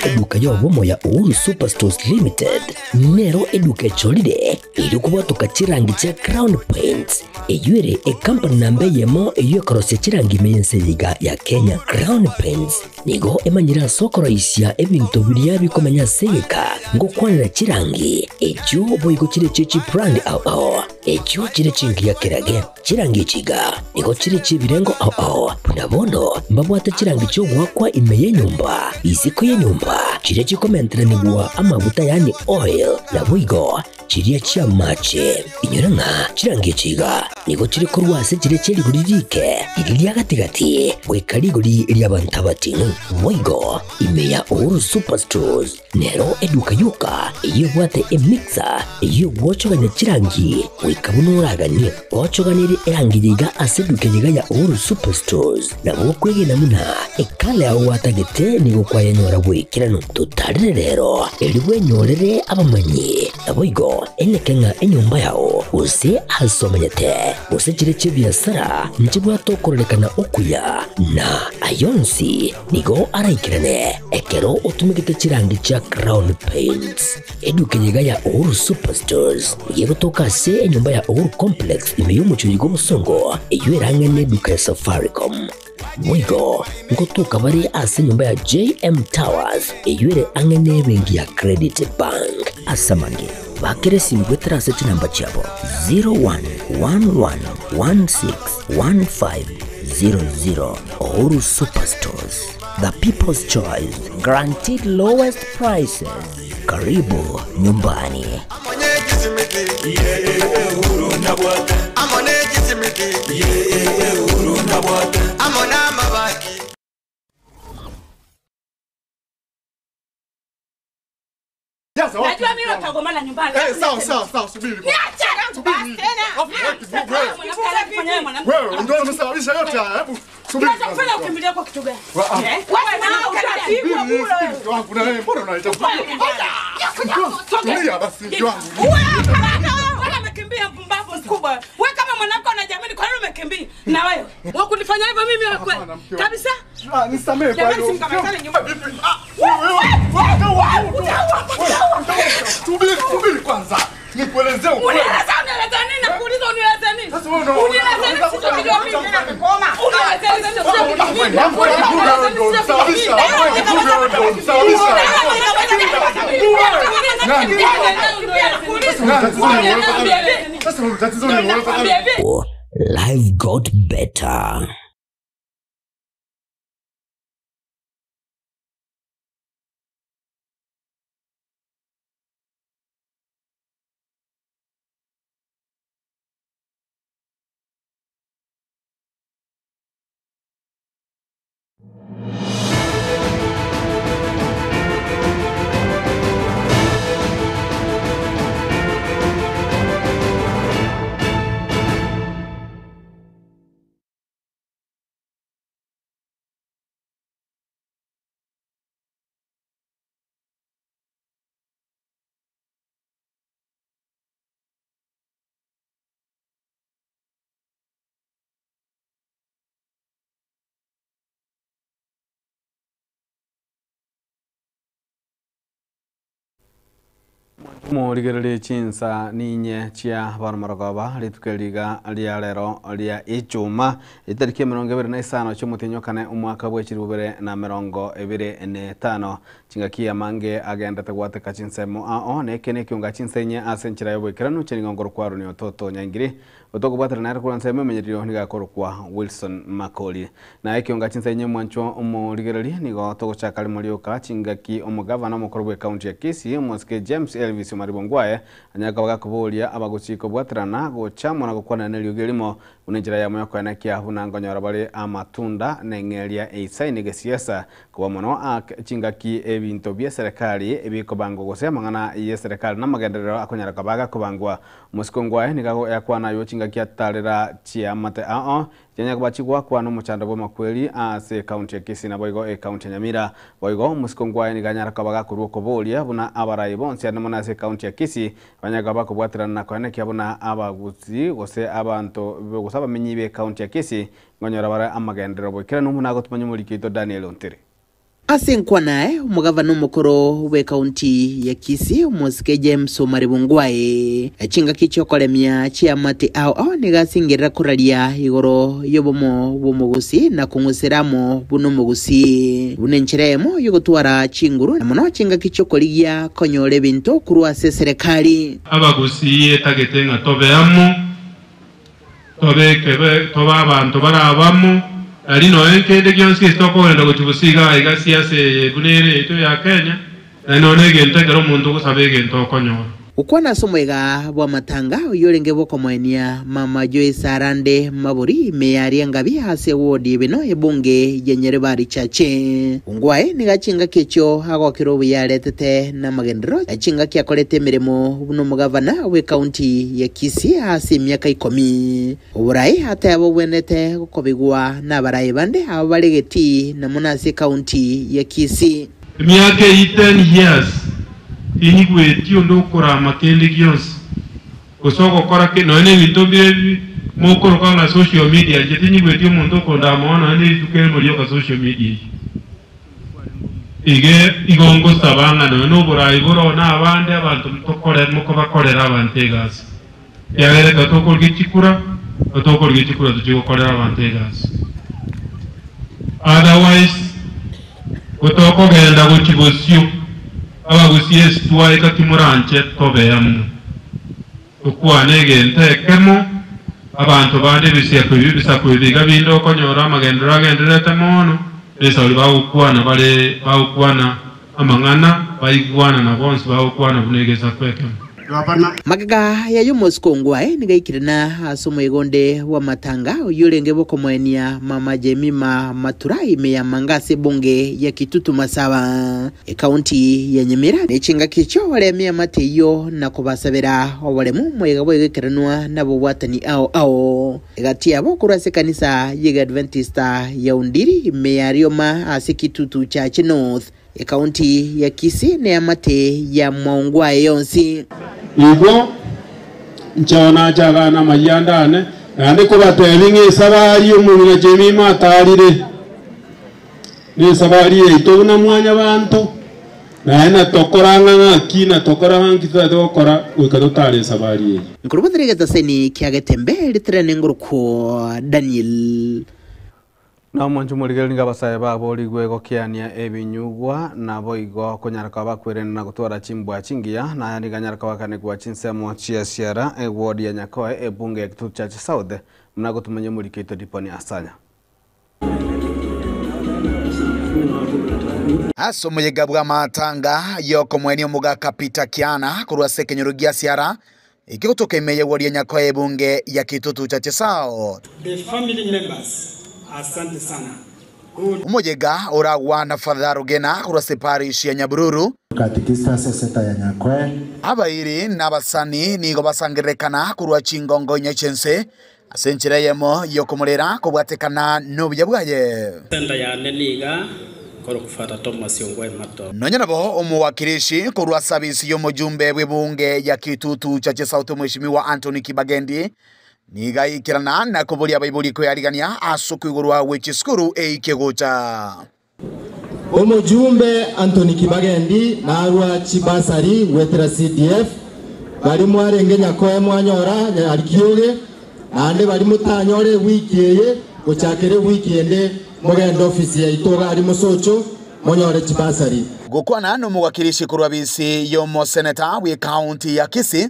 Eduka y'obomo ya Uhuru Superstores Limited nero eduka echorire erio kobwatoka chirangi chia Crown Paints, eyio ere ekampani namba eyemo eyio ekorosia chirangi ime y'ense eye iga ya Kenya. Crown Paints nigo emanyire ase okoroisia ebinto biria bikomenya ase egeka ngokwanera chirangi echio boigo chire chie chibrand ao ao echio chire chingiya kerage. Chirangi echi iga nigo chire chi'ebirengo ao ao, buna bono mbabwate chirangi chi'ogoakwa ime y'enyomba, isiko y'enyomba, chiria chikomenteranigwa amaguta yaani oil, naboigo chiria chi'amache. Inyora ng'a chirangi echi iga nigo chire korwa ase chiria chie rigori riike, riria ria gati-gati, goika rigori ri'abanto abating'u. Boigo ime ya Uhuru Superstores. Nero eduka yoka eyio ebwate emixer eyio egwochogania chirangi goika buna oraganie. Gochoganerie erangi eye iga ase eduka eye iga ya Uhuru Superstores nabo okwegena buna ekala yao gwatagete nigo kwayenyora bw'ekeranu. Totarere rero erio bwenyorere abamanyi naboigo eneke ng'a enyomba yao gose ase omanyete gose chire chi'ebiasara nchibwate okororekana okuya na ayonsi Nigo araikerane ekero otumegete chirangi chia Crown Paints. Eduka eye iga ya Uhuru Superstores nigo egotoka ase enyomba ya Uhuru Complex ime y'omochie oyo bw'obosongo eyio erang'e neduka ya Safaricom. Boigo ngotoka bare ase enyomba ya JM Towers eyio ere ang'e nebenki ya Credit Bank. Ase amange, bakera esimi goetera ase chinamba chiabo 0111161500. Uhuru Superstores, the people's choice, guaranteed lowest prices. Karibu nyumbani. Najua mimi watagombana nyumbani. Eh, sawa sawa sawa, subiri. Niache Subiri. tena. Afu, wewe, Mwanamke wewe mwanamke. Wewe ndio umesababisha yote haya. Hebu subiri. Unaweza kufanya ukimbilia kwa kitu gani? Wa- ah. Eh? Wewe na utapigwa Subiri, bure. subiri, mke wangu na wewe mbona unaleta Tulia basi mke wangu. Wewe kama wewe umekimbia mpumbavu mkubwa. Wewe kama mwanamke unajiamini kwa nini umekimbia? Na wewe wewe kunifanya hivyo mimi wewe kweli? Hapana, mke wangu. Kabisa? Ah, nisamehe kwa Jamani hilo. simkamatane nyumba. Vipi? Ah, wewe, wewe, wewe, wewe, Subiri, subiri kwanza. Nikuelezee ukweli. Unieleza unieleza nini? Nakuuliza unieleza nini? Sasa wewe una- Unieleza nini sichokijua mimi? Unieleza nini sichokijua mimi? Sasa tatizo ni wewe. Life got better. Morigererie chinsa ninye chia baromorogoba rituko riga ria rero ria ichuma itariki 25 chiomotienyi omwaka bwa 2025 chingaki amange agendete gwateka chinsemo ao neke nekiunga chinsenye ase enchera ya oboikeranu chiring'ongoro kwa ni ototo nyaingiri otokobwatera nere korwa nsemo emenyerio nigakorokwa Wilson Makori na ekiunga chinsenye mwancho omorigererie nigo togochaka rimo rioka chingaki omogavana omokoro bwa ekaunti ya Kisii omosike James Elvis Omariba Ongwae anyaka bagakoboria abagochika obwaterana gochamwa na gokwana neriogi erimo buna enchera yamo yokoenekia buna ngonyora bare amatunda na eng'eria eisaini gesiasa koba mono chingaki ebinto bia eserekari ebikobangwa gose amang'ana ya eserekari na amagenderero akonyara koba gakobangwa omosike Ongwae nigo yakwana ayo chingaki atarera chiamate ao chianya koba chigwakwa na omochando bwa amakweri ase ekaunti ya Kisii naboigo ekaunti ya Nyamira boigo omosike Ongwae nigo anyara koba gakorwa okoboria buna abarai bonsi ande mono ase ekaunti ya Kisii banyara koba bakobwaterana na koenekia buna abagusi gose abanto gose abamenyi ba ekaunti ya Kisii ngonyora bare amagenderero boikeranu buna agotumanya omoriki oito Daniel Ontere. Ase enkwana aye, omogavana omokoro bw'ekaunti ya Kisii, omosike James Omari Bungwai, chingaki chi'okoremia chiamate ao ao nigo asingerera koraria igoro y'obomo bw'omogusii na kong'usera amo buna omogusii, buna enchera eyemo y'ogotwara chinguru na mono chingaki chi'okorigia konyora ebinto korwa ase eserekari. Abagusii etagete ng'a tobe amo, Tobe ekebe, tobe abanto bare abamo, nari nonya kende gionsi ase tokogenda gochia bosa iga aiga siasa eye buna ere yaito ya Kenya, nari nonya egento ekero omonto ogosaba egento okonyora. Gokwana ase omoyega bw'amatanga oyio orenge bw'okomoenia Mama Joyce Arande Mabori ime ya Riangabi ase ewodi Ebino ebunge ya Nyaribari Chache. Ongwae nigo chingaki echio agokire obuya aretete namagenderero chingaki akorete emeremo buna omogavana bw'ecounty ya Kisii ase emiaka ikomi. Oborai ateba bobwenerete gokobigwa nabaraai bande abo bare getii na mono ase ecounty ya Kisii. Emiaka eyio ten years tinyigweti onde okorama kende gionsi gose ogokora kende nonya nebinto mbire ebi mokoroka ng'a social media inche tinyigweti omonto okondama oo nonya ne rituko erimo rioka social media eyio. Ige igo ngosaba ng'a nonya na oborai bore oo na abande abanto tokore mokobakorera abanto egasi ekiagera ekero tokorigia chikura nigo tokorigia chikura tochie gokorera abanto egasi otherwise gotokogenda gochia bosio abagusie ase twaika timoranche tobe amo. Tokwane egento ekemo, abanto bande ebisiaku ebi ebisaku ebi iga binde okonyora amagenderero agendererete mono, nesauri bagokwana bare bagokwana amang'ana baigwana na bonsi bagokwana buna egesaku ekemo. Magega yaye omosike ongwae nigo aikire na ase omoyega onde bw'amatanga oyio orenge bw'okomoenia Mama Jemima Matura ime ya Manga ase ebunge ya Kitutu Masaba. Ekaunti ya Nyamira ne chingaki echio baremie amate eyio na kobasabera oboremu moyega bw'egekeranwa nabobwatani ao ao egati yabo korwa ase ekanisa y'Egeadventista ya Undiri ime ya Rioma ase Kitutu Church North, Ekaunti ya Kisii ne amate ya Mwaungwae yonsi. Igo inche nache agane amayianda ane, naende kobateebia ng'a esabari y'omong'ina Jemima atarire. Nesabari yaito buna mwanyabanto, naye natokora ng'a ng'aki, natokora ng'a nki totagete gokora goika totare esabari eye. Nkorubotere egetaseni kia Getembe ritirane ngorokwo Daniel. Na omonche omorigereria nigo abasae baborigwe gokiania ebinyugwa, naboigo konyara koba bakwerenda na gotwara chimbwa chingiya, na aya nigo anyare koba akanigwa chinsemo chia Siara, eward ya Nyakoe, ebunge ya Kitutu Church South, buna gotumanya omoriki oito Diponi Asanya. Ase omoyega bw'amatanga y'okomoenia omogaka Peter Kiana korwa ase ekenyoro gia Siara, ekio gotoka ime y'ewodi ya Nyakoe ebunge ya Kitutu Chache South. The family members, asante sana. Good. Omoyega oragwana Father Rugena korwa ase parish ya Nyabururu. Katikista ase esenta ya Nyakoe. Abairi na abasani nigo basangererekana korwa chingongo inye chi'ense Ase enchera eyemo y'okomorera kobwatekana nobuya bwaye. Senta yane niga korokwa Father Thomas Ongwae Mato. Nonya nabo omowakilishi korwa sabisi y'omojumbe bw'ebunge ya Kitutu Chache South Mweshimiwa Anthony Kibagendi nigo aikerana na koboria abaibori koyarigania ase okoigorwa gwe chisukuru eike gocha. Omojumbe Anthony Kibagendi narwa chibasari goetera CDF, baria mwarenge nyakoe mwanyora Nyarikioge, naende baria motanyore ewiki eye gochakera ewiki ende mogende ofisi yaito iga aria Mosocho monyore chibasari. Gokwana nomowakilishi korwa bisi y'omoseneta bw'ecounty ya Kisii,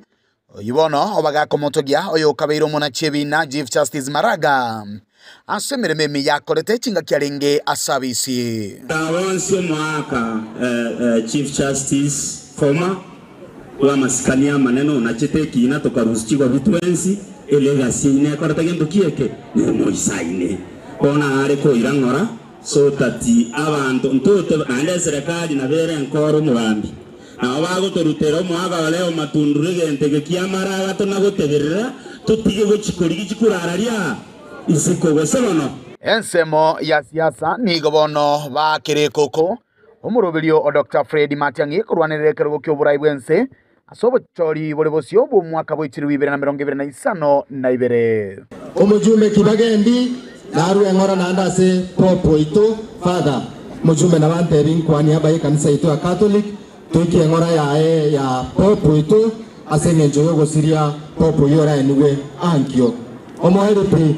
Oyio bono obagakomotogia oyokabeire omonachi ebiina Chief Justice Maraga ase emeremo emiya akorete chingaki arenge ase abisi. Bonsi omoaka Chief Justice former bw'amasikani amanene onachete ekiina tokarusichigwa bitwensi, elegacy eye nekorete gento ki eke? Nemoisaine. Bono are koira ng'ora so that abanto ntote naende eserekari nabo ere enkoro omogambi. Nabo bagotorutera omwaga ore o matunduru egento eke ki'amara agato na goteberera, totige gochia korigia chikurararia isiko gose bono. Ensemo ya siasa nigo bono baakire ekoko omoroberio o Doctor Fred Matiang'i korwanerera ekerogo ki'oborai bw'ense ase obochori bore bosio bw'omwaka bwa chilifu ibere na merongo ebere na isano na ibere. Omojumbe Kibagendi narue eng'ora naende ase Pope oito, Father. Mojumbe nabantebi nkwanie aba y'ekanisa yaito ya Catholic, toikie eng'ora yaye ya Pope oito ase engencho y'ogosiria Pope oyio oraenigwe ankio. Omoerio pi,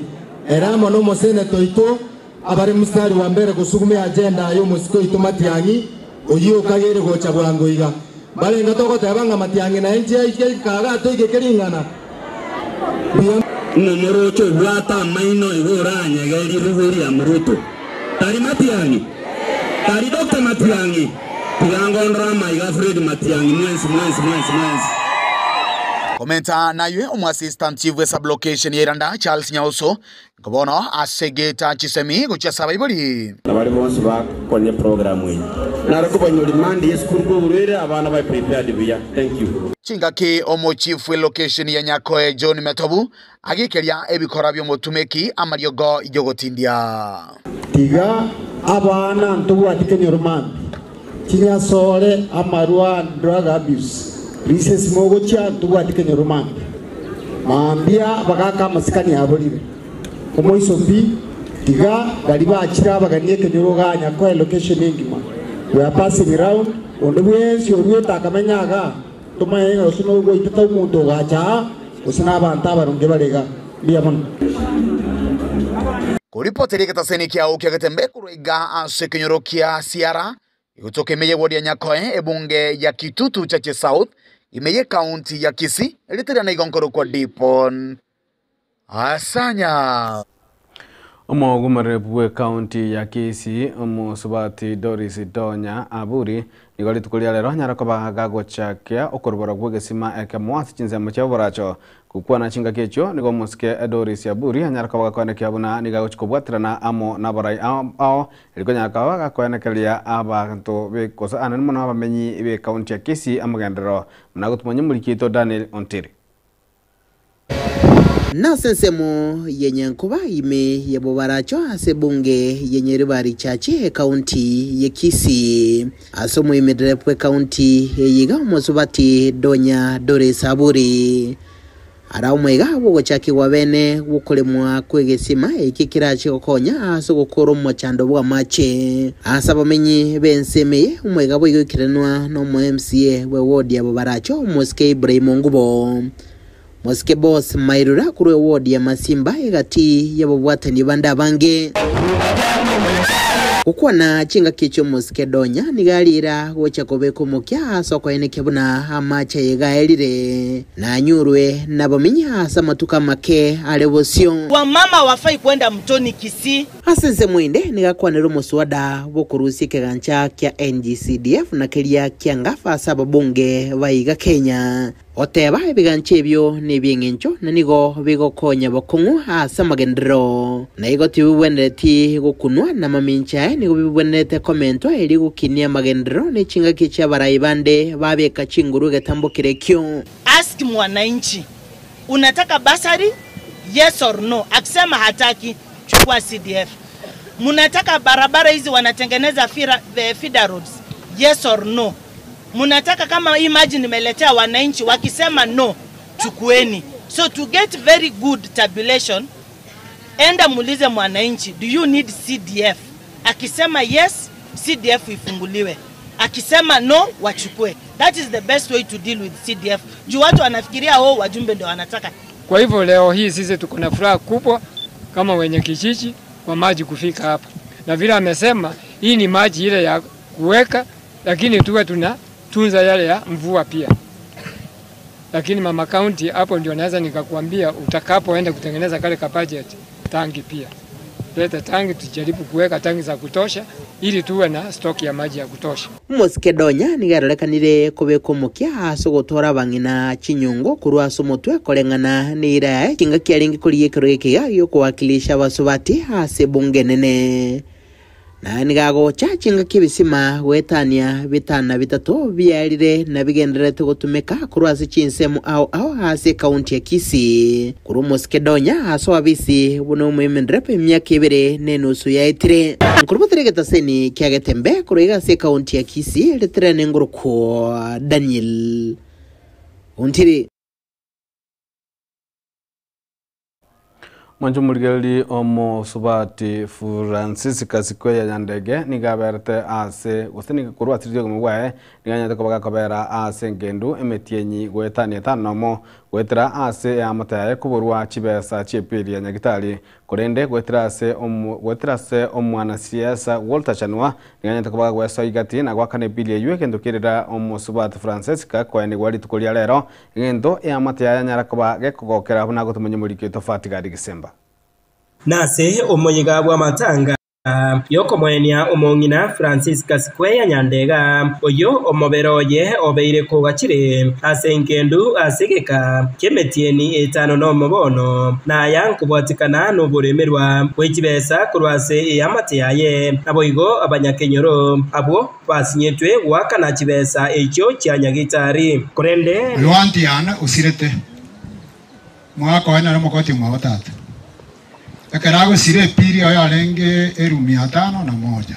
ere amo n'omoseneta oito abare mstari wa mbere gosuguma eagenda y'omosike oito Matiang'i, oyio okageire gocha bwango iga. Mbarenge togoteba ng'a Matiang'i naye inche aike ikaga atoigeke ring'ana. Mbuya. Ng'a omoroche obwate amaino igo oranyegerie William Ruto. Tari Matiang'i? Tari Doctor Matiang'i? Tiga ngondore amaiga a Fred Matiang'i mwensi mwensi mwensi mwensi. Komenta naywe omoassistant chief bwe sublocation ya Iranda Charles Nyauso Nko bono ase geeta chisemi gochia ase abaibori. Na baria bonsi bakonye program eye. Nare kobanywa remand ye esukuru koburere abana babe prepared buya. Thank you. Chingaki omochief bw'elokesheni ya Nyakoe John Metobu agekeria ebikora bi'omotumeki amariogo y'ogotindia. Tiga abana ntobwati kenyoro mambia, chinyasore, amarwa, drug abuse, recess mogochia ntobwati kenyoro mambia. Mambia bagaka amasikani aborire. Omoiso pi, tiga baria bachire abageni ekenyoro ganya koa elocation engima. We are passing round, onde bwensi oruete akamenya igaa, tomanye ng'a gose nogoitete omonto ogacha aa, gose nabanto abaronge bare igaa. Mbuya mono. Koripoteria egetaseni kiao kia Getembe korwa iga ase ekenyoro kia Siara, Egotoka ime y'ewodi ya Nyakoe, ebunge ya Kitutu Chache South, ime y'ekaunti ya Kisii, erieta riane igo nkorokwa Dipon Asanya. Omogumereri bw'ekaunti ya Kisii, Omosubati Doris Donya Aburi, nigo rituko ria rero anyare koba gagochakia okorubora gw'egesima ekemo ase chinsemo chia oboracho Gokwana chingaki echio, nigo omosike Doris Aburi anyare koba gakoenekia buna nigo agochia kobwaterana amo nabarai ao, erio konyara koba gakoenekeria abanto be gose anene mono abamenyi b'ekaunti ya Kisii amagenderero buna agotumanya omoriki oito Daniel Ontiri. Nase ensemo ye Nyankoba ime ya Bobaracho ase ebunge ye Nyaribari Church ekaunti ye Kisii. Ase omoimerere bw'ekaunti eye iga omosubati Donya Doris Aburi ara omoiga bw'ogochakigwa bene gw'okoremwa kw'egesima eki kerache gokonya ase ogokora omochando bw'amache ase abamenyi b'ensemo eye. Omoiga boigo oikeranwa nomo MCA bwe ward ya Bobaracho omosike Ibrahim Ongubo. Mosike Boss Mairura korwa eward ya Masimba egati y'ababwatani bande abange. Gokwana chingaki echio Mosike Donya nigo ariira gocha kobeka omokia ase okoenekia buna amache aye gaerire na anyurwe nabamenyi ase amatuko amake are bosio. Wamama hawafai kwenda mtoni Kisii. Ase ensemo ende nigo akwanire omoswada bw'okorusia ekegancha kia NGCDF na keria kia Ngafa ase ababunge ba iga Kenya. Goteba ebigancha ebio nebi'engencho, na nigo bigokonya bokong'u ase amagenderero, na igo tibibwenereti gokunwa, na amamincha aye nigo bibwenerete komentwa erio gokinia amagenderero ne chingaki chi'abarai bande babeka chinguru egetambo kerekio. Ask mwananchi unataka bursary yes or no, akisema hataki chukua CDF. Munataka barabara hizi wanatengeneza feeder roads yes or no. Munataka kama hii maji nimeletea wananchi wakisema no chukueni. So to get very good tabulation, enda muulize mwananchi do you need CDF? Akisema yes, CDF ifunguliwe. Akisema no, wachukue. That is the best way to deal with CDF. Juu watu wanafikiria oh, wajumbe ndio wanataka. Kwa hivyo leo hii sisi tuko na furaha kubwa kama wenye kijiji kwa maji kufika hapa, na vile amesema hii ni maji ile ya kuweka, lakini tuwe tunatunza yale ya mvua pia. Lakini mama county hapo ndio naweza nikakwambia utakapoenda kutengeneza kale ka budget tangi pia leta tangi, tujaribu kuweka tangi za kutosha ili tuwe na stock ya maji ya kutosha. Omosike Donya nigo arorekanire kobeka omokia ase ogotoora abang'ina chinyongo korwa ase omotwe koreng'ana neira yaye chingaki arenge korigia ekerogo ekiya gi'okowakilisha abasubati ase ebunge enene. Na nigo agocha chingaki ebisima goetania bitana bitato biarire na bigendererete gotumeka korwa ase chinsemo ao ao ase ekaunti ya Kisii. Korwa omosike Donya ase obabisi buna omoimenrep emiaka ebere na enusu yaetire. Nkorobotera egetaseni kia Getembe korwa iga ase ekaunti ya Kisii ritirane ngorokwo Daniel Ontiri. Mwancho omorigereria omosubati Francisca Sikweya Nyandege nigo aberete ase gose nigo korwa asiririe obogima bwaye nigo anyarete koba gakobera ase engendu emetienyi goetania etano nomo goetera ase eamate yaye koborwa chibesa chi'epiri ya Nyagitari korende goetera ase goetera ase omwanasiasa Walter Chanua nigo anyarete koba gagwesoa igati na goakana epiri eywo egento kerera omosubati Francesca koenigwa rituko ria rero Egento eamate yaye anyara koba gekogokera buna agotomanya omoriki oito Fatigari Gisemba. Nase omoyega bw'amatanga y'okomoenia omong'ina Francisca Sikweya Nyandega, oyio omobere oye obeire kogachire ase engendu ase egeka ki'emetieni etano nomo bono, na aya nkobwatikana noboremerwa bwe chibesa korwa ase eamate yaye, naboigo abanyakenyoro abwo Basinyetwe goakana chibesa echio chia Nyagitari. Korende. Oyo antiana osirete, omogaka oye nere omokoti omwabo tata. Ekero agosira epiri oyo arenge erumi atano na moja.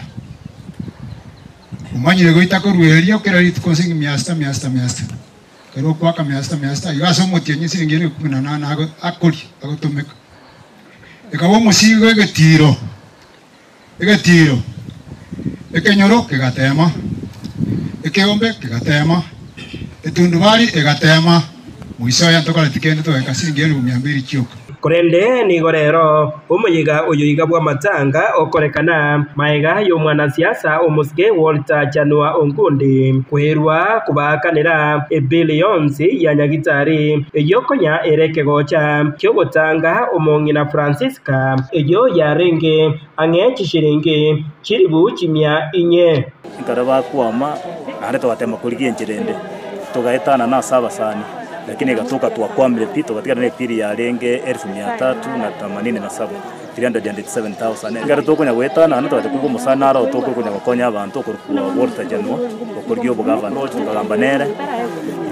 Omanyire goita korwa erio kera rituko siringi mia sita mia sita mia sita. Ekero okwaka mia sita mia sita igo ase omotienyi siringi elifu kumi na nane ago akoria agotomeka. Ekaba omosigo egetiro. Egetiiro ekenyoro kegateema, ekeombe kegateema, etundubari egateema, moiso oye ntokoreti kende togaika siringi elifu mia mbili chioka. Korende nigo rero omoyega oyo iga bw'amatanga okorekana maega y'omwanasiasa omosike Walter Chanua Onkundi kwerwa kobaakanera ebili yonsi ya Nyagitari eyio konya ere ekegocha ki'ogotanga omong'ina Francisca eyio yarenge Ang'e chishilingi chilifu chimia inye. Ekero bakwama, naende togatema korigia enchera ende, togaetanana ase abasani, lakini egatoka twakwamire pi, togatigara na epiri yarenge elfu mia tatu na themanini na saba, 387,000. Ekero tokonya goetanana togacha koigwa omosani naro oo tokonya gokonya abanto okorokwa Walter Janua, okorigia obogavana, tokagamba nere,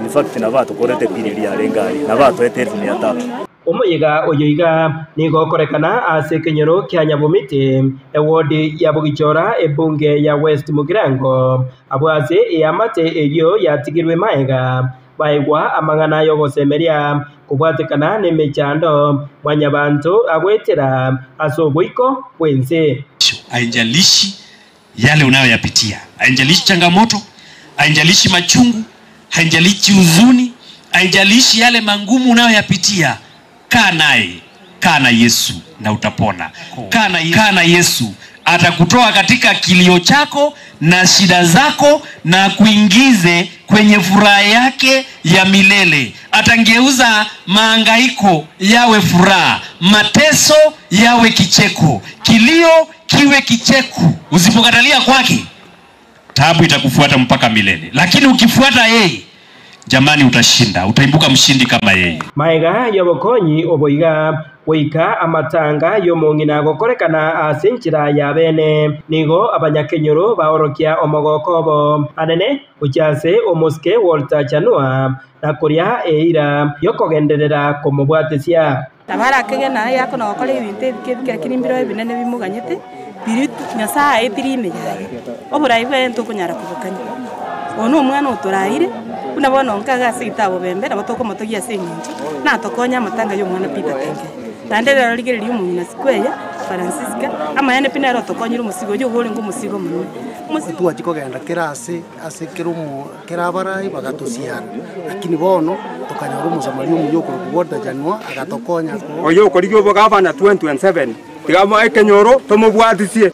in fact nabo atokorete epiri eria yarenge aria, nabo atoete elfu mia tatu. Omoyega oyo iga nigo okorekana ase ekenyoro kia Nyabomiti, ewodi ya Bogichora, ebunge ya West Mugirango, abwo ase eamate eyio yatigirwe maega baigwa amang'ana y'ogosemeria kobwatekana nemechando Mwanyabanto agoetera ase oboiko bw'ense. Haijalishi yale unayoyapitia, haijalishi changamoto, haijalishi machungu, haijalishi huzuni, haijalishi yale mangumu unayoyapitia, kaa naye, kaa na Yesu na utapona. Kaa na Yesu, kaa na Yesu atakutoa katika kilio chako na shida zako na kuingize kwenye furaha yake ya milele. Atangeuza maangaiko yawe furaha, mateso yawe kicheko, kilio kiwe kicheko. Usipokatalia kwake, taabu itakufuata mpaka milele, lakini ukifuata yeye, jamani, utashinda, utaimbuka mshindi kama yeye. Maega y'obokonyi obo iga, goika amatanga y'omong'ina agokorekana ase enchera ya bene, nigo abanyakenyoro baorokia omogoko obo anene gochia ase omosike Walter Chanua na koria eira y'okogenderera komobwatesia. Tabarakegena aye akona gokora ebinto ebike ebike lakini mbireo ebinene bimoganyete, biria Nyasaye aetire ime yaye. Oborai bwaye ntokonyara kobokania. Oyo na omwana otoraire, buna bono nkaga ase egetabu bembe, nabo tokomotogia ase eng'encho natokonye amatanga ya omwana Peter Tengere. Naende rero rigereria omong'ina Sikweya, Francisca, amaene pi nere otokonyire omosigo oyio oborenge omosigo omonene. Omosigo. Twachia kogenda kera ase ase kera omo kera abarai bagatosiara, lakini bono tokanyora omosamaria omuya okorokwa Walter Janua agatokonya. Oyo okorigia obogavana 2027, tiga ekenyoro tomobwatisie.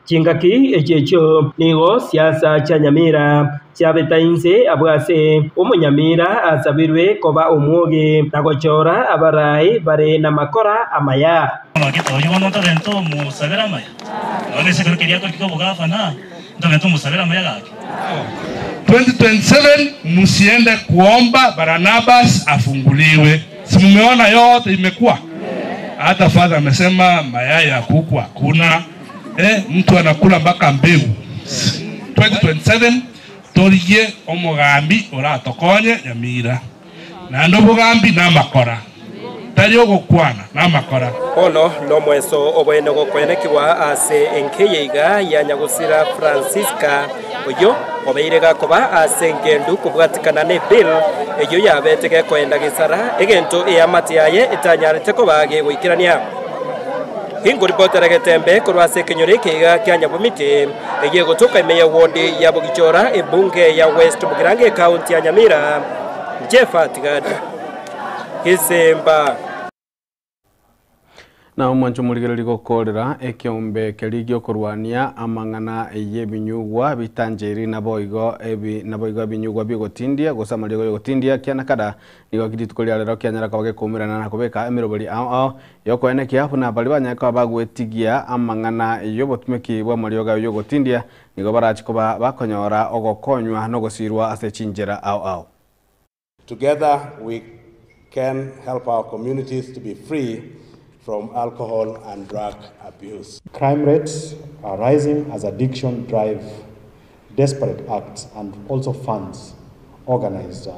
Chingaki echi echio nigo siasa chia Nyamira chiabeta inse abwo ase omonyamira asabirwe koba omwoge na gochora abarai bare namakora amaya. Oyo bono ntogente omosabere amaya, nonya nesekero keria akorikire obogavana, ntogente omosabere amaya gaki. 2027 musiende kuomba Barnabas afunguliwe. Si mumeona yote imekuwa? Hata father amesema mayai ya kuku hakuna. Eh, mtu anakula mpaka mbegu. 2027 torigie omogambi oratokonye Nyamira. Naende obogambi namakora. Tari ogokwana namakora. Bono nomoeso oboene gokoenekigwa ase enka eye iga ya nyagosira Francisca, oyio obeire gakoba ase engendu kobwatikana ne bill eyio yabete gekoenda gesara egento eamate yaye etanyarete koba gegoikerania. Gingoripotera Getembe korwa ase ekenyoro eke iga kia Nyabomiti, eyio egotoka ime ya ward ya Bogichora, ebunge ya West Mugirango ecounty ya Nyamira, Jephat Gadi, Gesemba. Na omwancho omorigereria gokorera ekeombe keria giokorwania amang'ana y'ebinyugwa bitancheri naboigo ebi naboigo ebinyugwa biogotindia gose amariogo yogotindia kia NACADA nigo rituko ria rero kianyara koba gekoumerana na kobeka emeroberi ao ao yokoenekia buna baria banyare koba bagwetigia amang'ana y'obotumeki bwa amariogo ayo yogotindia nigo barachi koba bakonyora ogokonywa na ogosirwa ase chinchera ao ao. Together we can help our communities to be free from alcohol and drug abuse. Crime rates are rising as addiction drives desperate acts and also funds organized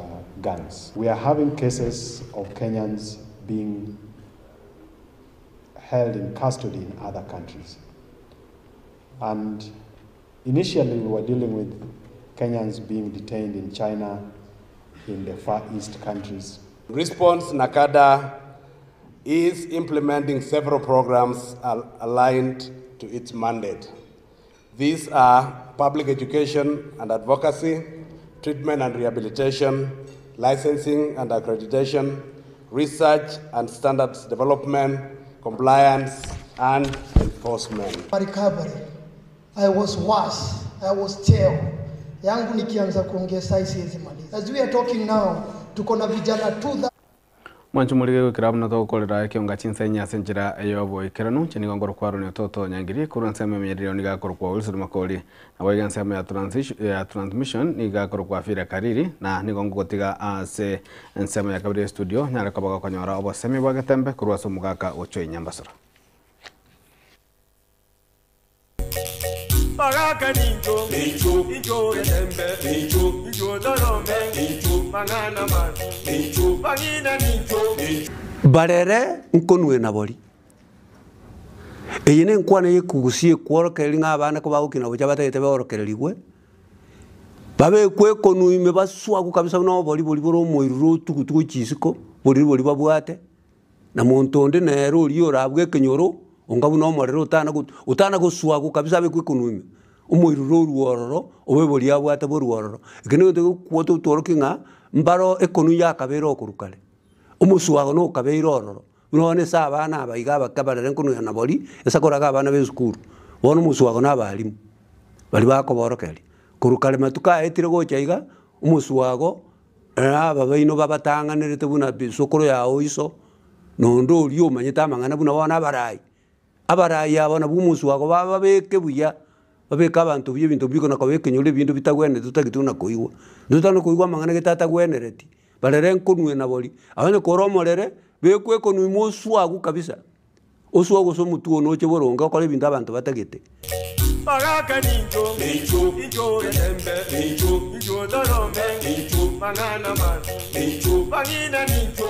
gangs. We are having cases of Kenyans being held in custody in other countries. And initially we were dealing with Kenyans being detained in China, in the Far East countries. In response, NACADA is implementing several programs aligned to its mandate. These are public education and advocacy, treatment and rehabilitation, licensing and accreditation, research and standards development, compliance and enforcement. Recovery. I was worse. I was tail. Yangu nikianza kuongea sai siwezi maliza. As we are talking now, tuko na vijana 2000 Mwancho morige gwikira buna togokorera ekionga chinsa ase enchera yoboikeranu chinigo ngoro ni ototo nyangiri korwa ensemo emenyerero niga akorokwa Wilson Makori nabo iga ensemo ya ya transmission niga akorokwa Fira Kariri na nigo ngogotiga ase ensemo ya kabere studio nyare koba gokonyora obosemi bwa getembe korwa ase omogaka ocho inyambasoro. Baraka ninjo, ninjo, ninjo getembe, ninjo, ninjo dorome, ninjo, mangana ma, ninjo, bangina ninjo, ninjo. Barere nkonwe na bori. Eye ne nkwana yekugusie kworokereri ng'a abana ko bagokina gocha batagete baorokererigwe. Babe kwe konuime baswagu kabisa no bori bori boro omoiruro tugutugu chisiko bori bori babwate. Na monto onde nero ori orabwe ekenyoro onga buna omorero otana otana goswagu kabisa abe kwe konuime. Omoiruro oruororo obe bori abwate boruororo. Ekene gete tworoki ng'a mbaro ekonu yakabere okorukare. Omuswago no kabeire ororo. None sa abana abaiga abakabarere nkonu ya nabori esakoraga abana be sukuru. Bono omuswago na abarimu bari bakoborokeri. Korukare matuka etire gocha iga omuswago aba baino babatang'anerete buna sokoro yao iso nondo ori omanyete amang'ana buna bono abarai. Abarai abo nabwo omuswago bababeke buya babeke abanto buya ebinto biko na kobeka enyoro ebinto bitagwenerete totagete na koigwa. Totana koigwa amang'ana getatagwenereti. Barere nkonwe nabori. Abanye kora omorere bekwe konwe moswagu kabisa. Oswagu so mutuo noche boronga okore ebinto abanto batagete. Baraka ninjo, ninjo, ninjo getembe, ninjo, ninjo dorome, ninjo, mangana ma, ninjo, bangina ninjo.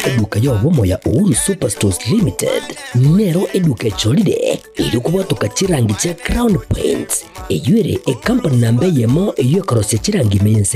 Eduka y'obomo ya Uhuru Superstores Limited nero eduka echolire iri kubwatuka chirangi chia Crown Paints eyuere ekampani namba eyemo eyo ekorosia chirangi ime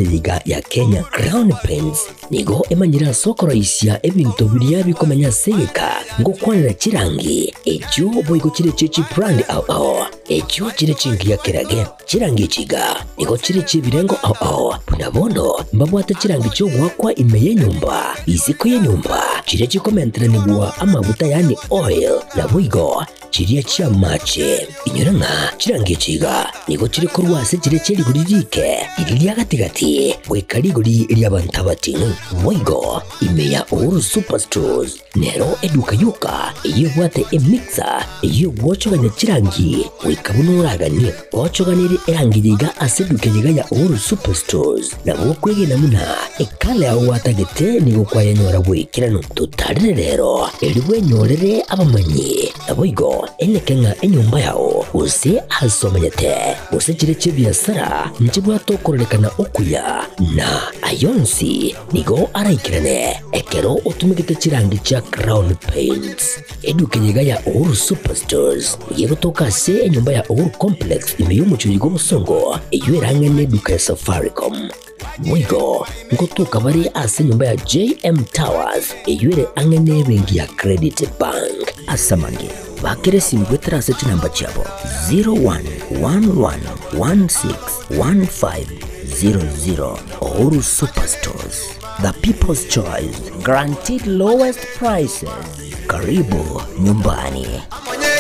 ya Kenya. Crown Paints nigo emanyire ase okoroisia ebinto biria bikomenya ase egeka ngokwanera chirangi echio boigo chire chichi brand ao ao echio chire chingiya kerage chirangi echiga nigo chire chibirengo ao ao buna bono mbabwate chirangi chiogwakwa ime y'enyomba isiko y'enyomba chire chikomenteranigwa amaguta yani oil na boigo chiria chia mache inyora ng'a chirangi echiga nigo chiri korwa ase chire chierigori rike riri ria gatigati goika rigori ria abanto abating'u boigo ime ya Uhuru Superstores nero eduka yoka eyio ebwate emixer eyio egwochogania chirangi goika buna oraganie ochoganere erangi yiga ase eduka yiga ya Uhuru Superstores nabo okwegena muna ekala yao gwatagete nigo kwayenyora bwekirano totarire rero eri bwenyorere abamanyi nabo igo eneke ng'a enyomba yao Gose ase omenyete, gose chire chi'ebiasara nchibwate okororekana okuya, na ayonsi nigo araikerane ekero otumegete chirangi chia Crown Paints. Eduka eye iga ya Uhuru Superstores nigo egotoka ase enyomba ya Uhuru Complex ime y'omochie oyio bw'obosongo, eyio erang'e neduka ya Safaricom. Boigo ngotoka bare ase enyomba ya JM Towers eyio ere ang'e nebenki ya Credit Bank. Ase amange, bakera esimu goetera ase chinamba chiabo 0111161500. Uhuru Superstores, the people's choice, guaranteed lowest prices. Karibu nyumbani.